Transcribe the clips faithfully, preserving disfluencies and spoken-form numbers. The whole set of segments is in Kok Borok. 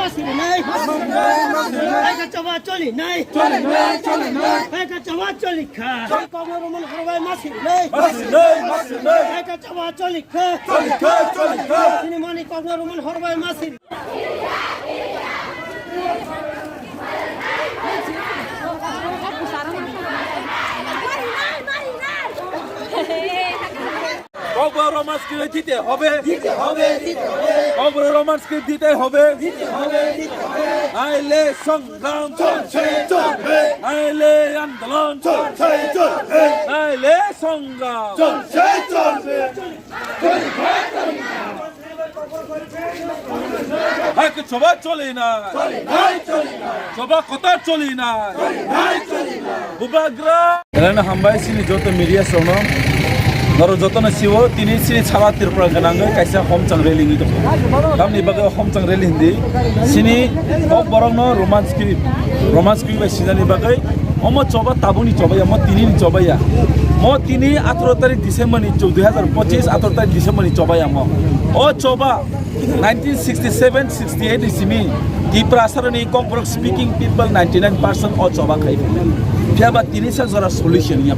Masirinai. Masirinai, masirinai. Hai ka choba choli nai. Choli nai, choli nai. Hai ka choba choli kha. Kokno Roman horbai masirinai. Masirinai, masirinai. Hai ka choba choli kha. Choli kha, choli kha. Chini mani kokno Roman horbai masir. Kokborok Roman script দিতে হবে। দিতে হবে, দিতে হবে। Kokborok Roman script দিতে হবে। দিতে হবে, দিতে হবে। নাইলে সংগ্রাম চলছে, চলবে। নাইলে আন্দোলন চলছে, চলবে। নাইলে সংগ্রাম চলছে, চলবে। Hai ke choba choli na. Choli nai, choli nai. Choba kota choli na. Choli nai, choli nai. Bubagra. Elena hambai sini joto media sono. Noro joto no siwo tini sini sara Tripura ganang kaisa homchang rally ni dong. Tamni bagwi homchang rally hindi. Sini o borok no Roman script. Roman script bai sinani bagwi. Omo choba tabukni choba ya, mo tini ni choba ya. Mo tini atharo tarik December ni chou-, dui hazar pochis, atharo tarik December ni choba ya mo. O choba nineteen sixty seven sixty eight ni simi Tiprasaroni Kokborok speaking people ninety nine percent o choba khai. Phiya ba tini sa jora solution ya.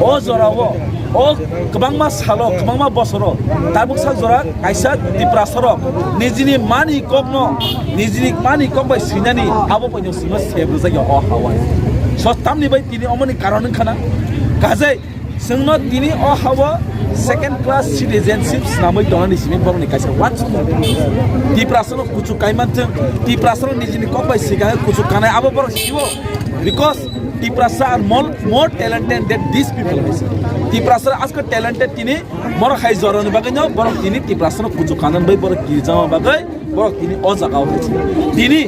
O jora o, o kwbangma salo, kwbangma bosoro, tabuk sa jora kaisa Tiprasarok nijini mani kokno, nijini mani kok bai sinani abo bai no sima se bwjak ya o hawa. So tamni bai tini omoni karon wngkha na. Kajai, chwngno tini o hawa second class citizenship swnamwi tongnani simi borokni kaisa uansukmung. Tiprasano kuchuk kaimanthwng, Tiprasano nijini kok bai sikha kuchuk kanai abo borok siwo. Because Tiprasa are more, more talented than these people. Tiprasa asko talented tini borok hai jorani bagwi no borok tini Tiprasano kuchuk kanani bai borok girjama bagwi borok tini o jaga o hai. Tini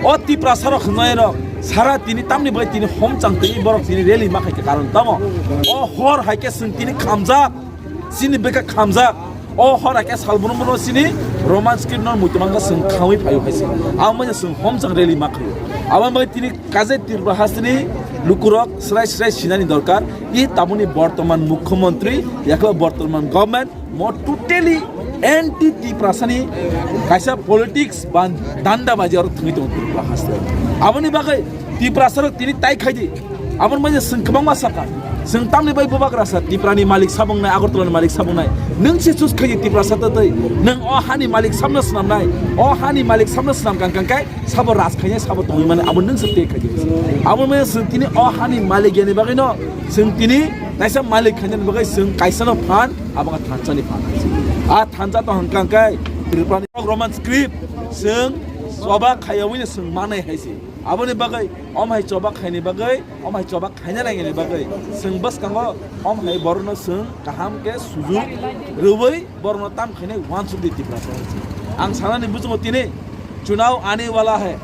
o Tiprasarok hwnjairok sara tini tamni bai tini homchang twi borok tini rally ma khai kha karon tamo. O hor hai khe chwng tini khamjak, chini bwkha khamjak. O hor hai khe salbrum brum chini Roman script no muitu mangkha chwng khawi phaio hai se. Abo manya chwng homchang rally ma khaio. Abo bai tini kajai Tripura hasteni lukurok srai srai sinani dorkar. I tabuni bortoman mukhyamantri, yakla bortoman government, mo totally anti Tiprasani kaisa politics ba danda baji aro thwngwi tongo Tripura haste. Aboni bagwi Tiprasarok tini tai khaidi. Aboni bagwi chwng kwbangma sakha. Chwng tamni bai bubagra sa Tiprani malik sabungnai, Agartalani malik sabungnai. Nwng se choose khaidi Tiprasa tei. Nwng o hani malik sabno swnamnai. O hani malik sabno swnam kang kang kai sabo raj khainai sabo tongwi mani abo nwng se te khaidi. Aboni bagwi chwng tini o hani malik yani bagwi no chwng tini kaisa malik khainani bagwi chwng kaisa no phan Abo wngkha thansa ni phan. A thansa to hwnkha hwnkhe Tripura ni Roman script chwng choba khaiyawi no chwng manai hai se. Aboni bagwi om hai choba khaini bagwi, om hai choba khaina nangini bagwi chwng bwskango om hai borok no chwng kaham khe sujuk rwui borok no tam khainai uansuk di Tripura. Ang sanani bujungo tini chunav aane wala hai,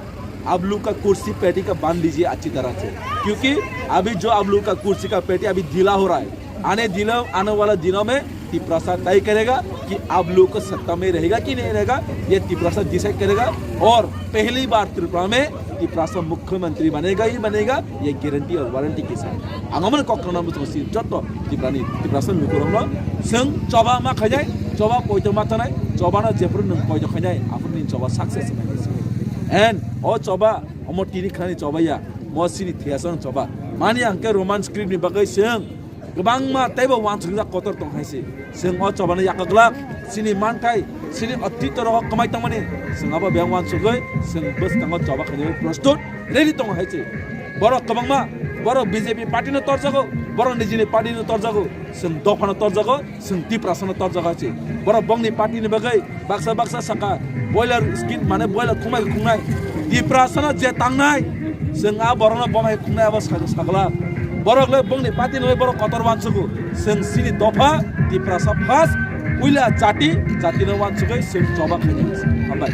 ab log ka kursi peti ka bandh lijiye acchi tarah se, kyunki abhi jo ab log ka kursi ka peti abhi dhila ho raha hai, आने दिनों, आने वाला दिनों में तिपरासा तय करेगा कि आप लोग को सत्ता में रहेगा कि नहीं रहेगा, ये तिपरासा डिसाइड करेगा। और पहली बार त्रिपुरा में तिपरासा मुख्यमंत्री बनेगा ही बनेगा, ये गारंटी और वारंटी के साथ। Ang omo kok khna muchung si joto Tiprani, Tiprasa lukurokno chwng choba ma khainai, choba poito ma tanai, choba no jephuru nwng poito khainai, aphuru ni choba success khainai. And o choba omo tini khnani choba ya, mo sini thiyasang choba. Mani ang khe Roman script ni bagwi chwng kwbangma teibo uansukjak kotor tong hai se. Chwng o chobano yakha glak, chini manthai, chini otito rogo kwmai tongmani, chwng abo beng uansugwi, chwng bwskango choba khainai prostut ready tongo hai se. Borok kwbangma, borok B J P party no torjago, borok nijini party no torjago, chwng dopha no torjago, chwng Tiprasa no torjago hai se. Borok bongni party ni bagwi Baksa baksa saka boiler skin mane boiler khungnai khungnai. Tiprasano je tangnai, chwng a borokno bomai khungnai abo sa-, sagla. Borok le bongni party no borok kotor uansugo. Chwng chini dopha Tiprasa first, puila jati, jatino uansugwi chwng choba khainai. Hambai.